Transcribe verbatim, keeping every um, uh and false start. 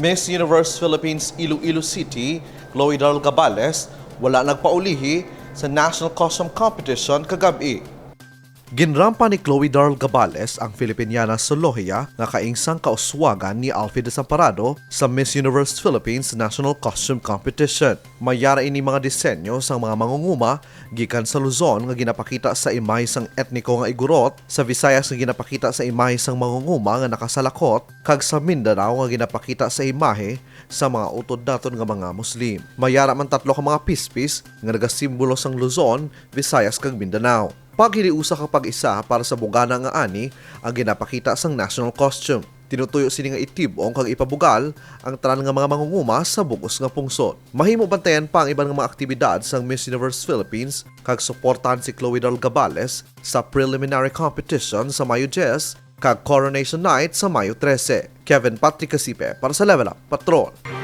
Miss Universe Philippines Iloilo City, Chloe Darl Gabales, wala nagpaulihi sa National Costume Competition kagab-i. Ginrampa ni Chloe Darl Gabales ang Filipiniana Solohia nga kainsang kauswagan ni Alfie Desamparado sa Miss Universe Philippines National Costume Competition. Mayara ini mga disenyo sang mga mangunguma gikan sa Luzon nga ginapakita sa imahe sang etniko nga igurot, sa Visayas nga ginapakita sa imahe sang mangunguma nga nakasalakhot, kag sa Mindanao nga ginapakita sa imahe sa mga utod naton nga mga Muslim. Mayara man tatlo ka mga pispis nga nagasimbolo sang Luzon, Visayas, kag Mindanao. Paghiliusa ka pag-isa para sa bugana nga ani ang ginapakita sang national costume. Tinutuyo sini nga itib-ong kag ipabugal ang tanan nga mga mangunguma sa bug-os nga pungsod. Mahimo bantayan pa ang iban nga mga aktibidad sang Miss Universe Philippines kag suportahan si Chloe Darl Gabales sa preliminary competition sa Mayo diyes kag Coronation Night sa Mayo trese. Kevin Patrick Casipe para sa Level Up Patrol.